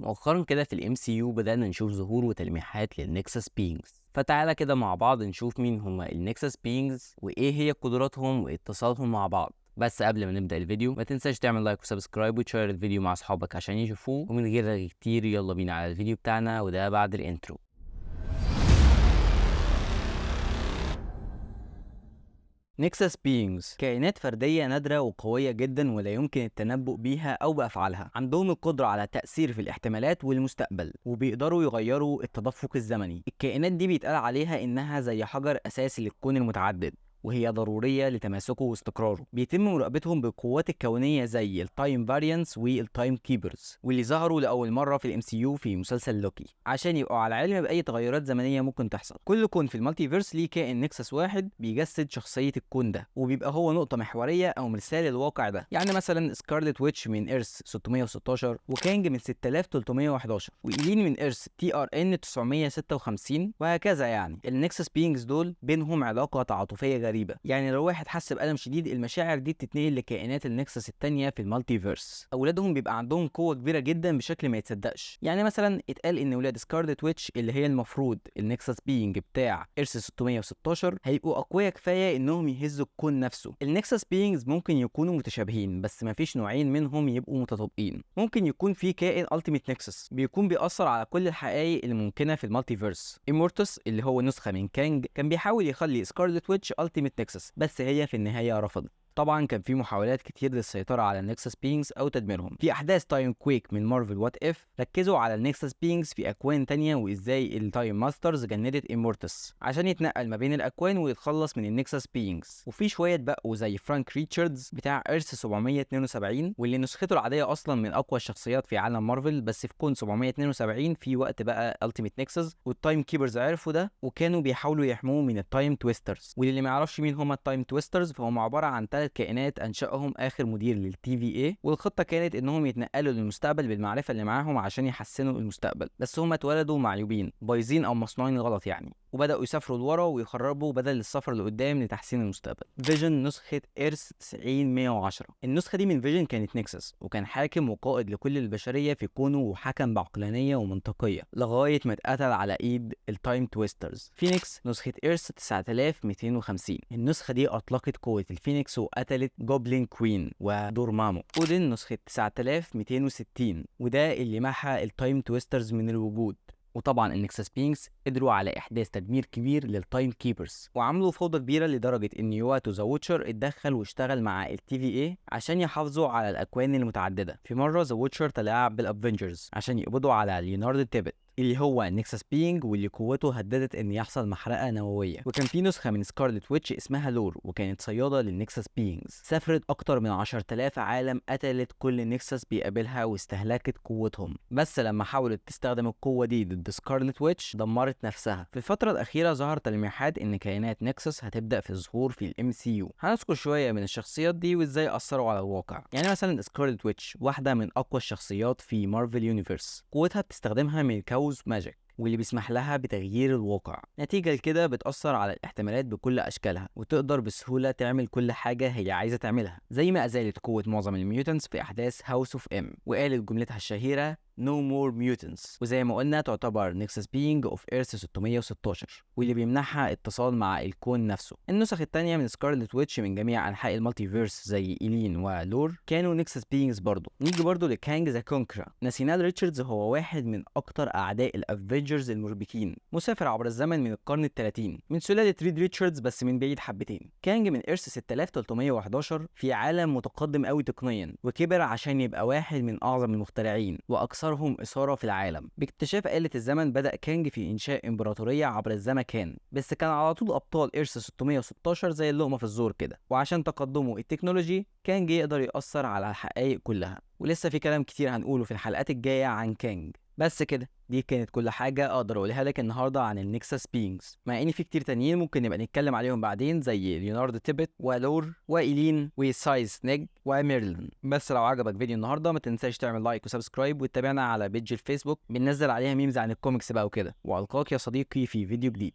مؤخرا كده في ال MCU بدأنا نشوف ظهور وتلميحات لل Nexus beings، فتعالى كده مع بعض نشوف مين هما ال Nexus beings وايه هي قدراتهم واتصالهم مع بعض. بس قبل ما نبدأ الفيديو ما تنساش تعمل like و subscribe وتشير الفيديو مع اصحابك عشان يشوفوه، ومن غير رغي كتير يلا بينا على الفيديو بتاعنا، وده بعد ال intro. Nexus beings كائنات فردية نادرة وقوية جدا ولا يمكن التنبؤ بيها أو بأفعالها. عندهم القدرة على التأثير في الاحتمالات والمستقبل، وبيقدروا يغيروا التدفق الزمني. الكائنات دي بيتقال عليها إنها زي حجر أساسي للكون المتعدد، وهي ضرورية لتماسكه واستقراره. بيتم مراقبتهم بالقوات الكونية زي ال Time Variance وال Time Keepers، واللي ظهروا لأول مرة في ال MCU في مسلسل لوكي، عشان يبقوا على علم بأي تغيرات زمنية ممكن تحصل. كل كون في ال multiverse ليه كائن Nexus واحد بيجسد شخصية الكون ده، وبيبقى هو نقطة محورية أو مرسال للواقع ده. يعني مثلا Scarlet Witch من Earth 616، وكانج من 6311، وإيلين من Earth TRN 956، وهكذا. يعني ال Nexus beings دول بينهم علاقة تعاطفية غريبة، يعني لو واحد حس بألم شديد المشاعر دي بتتنقل لكائنات ال Nexus التانية في ال multiverse. اولادهم بيبقى عندهم قوة كبيرة جدا بشكل ما يتصدقش. يعني مثلا اتقال ان اولاد Scarlet Witch اللي هي المفروض ال Nexus being بتاع Earth 616 هيبقوا اقوياء كفاية انهم يهزوا الكون نفسه. ال Nexus beings ممكن يكونوا متشابهين، بس مفيش نوعين منهم يبقوا متطابقين. ممكن يكون في كائن ultimate Nexus بيكون بيأثر على كل الحقائق الممكنة في ال multiverse. Immortus اللي هو نسخة من كانج كان بيحاول يخلي Scarlet Witch ultimate Nexus، بس هي في النهاية رفضت. طبعا كان في محاولات كتير للسيطرة على ال Nexus beings او تدميرهم. في احداث Time Quake من Marvel What If ركزوا على ال Nexus beings في اكوان تانية، وازاي ال Time Masters جندت Immortus عشان يتنقل ما بين الاكوان ويتخلص من ال Nexus beings. وفي شوية بقوا زي فرانك ريتشاردز بتاع Earth 772، واللي نسخته العادية اصلا من اقوى الشخصيات في عالم مارفل، بس في كون 772 في وقت بقى ultimate Nexus، وال Time Keepers عرفوا ده وكانوا بيحاولوا يحموه من ال Time Twisters. واللي ما يعرفش مين هما ال Time Twisters فهم عبارة عن 3 كائنات انشأهم اخر مدير لل TVA، والخطه كانت انهم يتنقلوا للمستقبل بالمعرفة اللي معاهم عشان يحسنوا المستقبل، بس هم اتولدوا معيوبين بايظين او مصنوعين غلط يعني، وبداوا يسافروا لورا ويخربوا بدل السفر لقدام لتحسين المستقبل. Vision نسخه Earth 90110، النسخة دي من Vision كانت Nexus، وكان حاكم وقائد لكل البشرية في كونه، وحكم بعقلانيه ومنطقيه لغاية ما اتقتل على ايد ال Time Twisters. فينيكس نسخه Earth 9250، النسخة دي اطلقت قوة الفينيكس وقتلت Goblin Queen ودورمامو. اودن نسخه 9260، وده اللي محى ال Time Twisters من الوجود. وطبعا ال Nexus beings قدروا على احداث تدمير كبير لل Time Keepers، وعملوا فوضى كبيرة لدرجة ان Uatu the Watcher اتدخل واشتغل مع ال TVA عشان يحافظوا على الاكوان المتعددة. في مرة the Watcher تلاعب بال Avengers عشان يقبضوا على ليوناردو تيبت اللي هو Nexus being، واللي قوته هددت ان يحصل محرقة نووية. وكان في نسخه من Scarlet Witch اسمها لور، وكانت صياده لل Nexus beings، سافرت اكتر من 10,000 عالم، قتلت كل Nexus بيقابلها واستهلكت قوتهم. بس لما حاولت تستخدم القوة دي ضد Scarlet Witch دمرت نفسها. في الفترة الاخيرة ظهر تلميحات ان كائنات Nexus هتبدا في الظهور في ال MCU. هنذكر شوية من الشخصيات دي وازاي اثروا على الواقع. يعني مثلا Scarlet Witch واحدة من اقوى الشخصيات في Marvel Universe، قوتها بتستخدمها من Chaos Magic، واللي بيسمح لها بتغيير الواقع. نتيجة لكده بتأثر على الاحتمالات بكل أشكالها، وتقدر بسهولة تعمل كل حاجة هي عايزة تعملها، زي ما أزالت قوة معظم ال mutants في أحداث House of M، وقالت جملتها الشهيرة No more mutants. وزي ما قلنا تعتبر Nexus being of Earth 616، واللي بيمنحها اتصال مع الكون نفسه. النسخ التانية من Scarlet Witch من جميع أنحاء ال multiverse زي إيلين ولور كانوا Nexus beings برضو. نيجي برضو ل Kang the Conqueror. ناثانيال ريتشاردز هو واحد من أكتر أعداء ال Avengers المربكين، مسافر عبر الزمن من القرن ال30 من سلالة ريد ريتشاردز بس من بعيد حبتين. كانج من Earth 6311 في عالم متقدم قوي تقنيا، وكبر عشان يبقى واحد من أعظم المخترعين وأكثرهم إثارة في العالم. باكتشاف آلة الزمن بدأ كانج في إنشاء إمبراطورية عبر الزمكان، بس كان على طول أبطال Earth 616 زي اللقمة في الزور كده. وعشان تقدمه التكنولوجي كانج يقدر يأثر على الحقائق كلها. ولسه في كلام كتير هنقوله في الحلقات الجاية عن كانج. بس كده دي كانت كل حاجة أقدر أقولها لك النهاردة عن ال Nexus beings، مع إن في كتير تانيين ممكن نبقى نتكلم عليهم بعدين زي ليوناردو تيبت ولور وإيلين وسايز نيج وميرلين. بس لو عجبك فيديو النهاردة ما تنساش تعمل like و subscribe وتتابعنا على page الفيسبوك، بننزل عليها memes عن الكوميكس بقى وكده. وألقاك يا صديقي في فيديو جديد.